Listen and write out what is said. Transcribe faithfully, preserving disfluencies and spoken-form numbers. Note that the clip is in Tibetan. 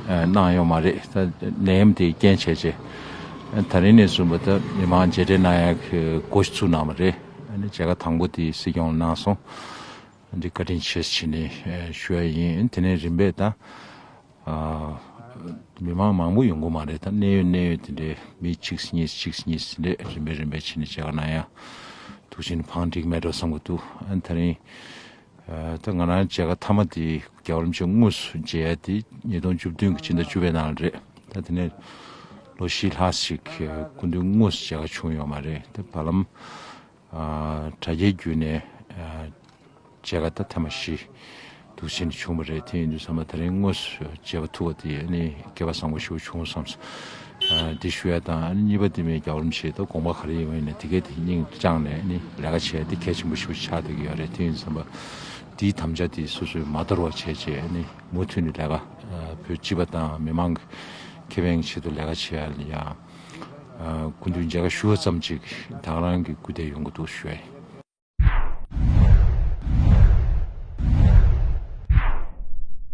གནང་ཡོད་མ་རེད། ད་ནད་ཡམས་དེ་རྐྱེན་བྱས་རྗེས་ད་རིང་ནས་བཟུང་བ་ད་མི་མང་མཇལ་འཕྲད་གནང་ཡག་གི་སྒོ་ཞིག་ཚུགས་གནང་བ་རེད། ཨ་ནི་མཇལ་ཁ་དང་པོ་དེ་སྲིད་སྐྱོང་ལ་གནང་སོང་། འདི་བཀའ་དྲིན་ཆེ་ཟེར་ནས་ཞུ་ཡ་ཡིན། དེ་ནས་རིམ་པས་ད་མི་མང་མང་པོ་ཡོང་གི་མ་རེད། ད་གནད་ཡོད་གནད་ཡོད་དེ་འདྲའི་མི་གཅིག་གཉིས་གཅིག་གཉིས་དེ་འདྲས་རིམ་པས་རིམ་པས་བྱས་ནས་མཇལ་ཁ་གནང་ཡ་འདུག་བྱས་ནས་བང་སྒྲིག་མེད་འགྲོ་བསམ་གི་འདུག་ཨ་ནི་ད་རིང་ད་ང་རང་མཇལ་ཁ་མཐའ་མ་དེ་རྒྱལ་བ་རིན་པོ་ཆེ་དངོས་སུ་མཇལ་ཡ་དེ་ཉིས་སྟོང་བཅུ་བདུན་གྱི་སྤྱི་ཟླ་བཅུ་པའི་ནང་ལ་རེད། ད་དེ་ནས་ལོ་བཞི་ལྷག་ཞིག་སྐུ་མདུན་དངོས་སུ་མཇལ་ཁ་བྱུང་ཡོད་མ་རེད། དེ་བར་ལམ་དྲ་རྒྱའི་བརྒྱུད་ནས་མཇལ་ཁ་ད་ཐེངས་མ་བཞི་འདུག་བྱས་ནས་བྱུང་བ་རེད། དེ་ཡིན་དུས་ཙམ་པ་ད་རིང་དངོས་སུ་མཇལ་བ་ཐུབ་པ་དེ་ནི་སྐལ་བ་བཟང་པོ་ཞིག་བྱུང་བསམ་སོང་། འདི་ཞུ་ཡ་དང་གཉིས་པ་དེ་མིན་རྒྱལ་བ་རིན་པོ་ཆེ་ད་དགོངས་པ་ག་རེ་ཡིན་པ་ཡིན་ན་དེ་གས་དེ་སྙིང་བཅངས་ནས་ནི་ལས་ཀ་བྱས་ཏེ་གལ་ཆེན་པོ་ཞིག་ཆགས་བསྡད་ཀྱི་ཡོད་རེད། དེ་ཡིན་ཙམ་པ་དེའི་དམ་བཅའ་དེ་སོ་སོས་མ་དོར་བ་བྱས་བྱས་ནི་མུ་མཐུད་ནས་ལས་ཀ་བོད་སྤྱི་པ་དང་མི་མང་གི་ཁེ་ཕན་གྱི་ཆེད་དུ་ལས་ཀ་བྱེད་ཡ་ལ་ཡང་སྐུ་མདུན་མཇལ་ཁ་ཞུ་བ་ཙམ་ཅིག་ད་ག་རང་གི་སྐུ་ཚེ་ཡོང་གི་འདུག་ཞུ་ཡ་ཡིན།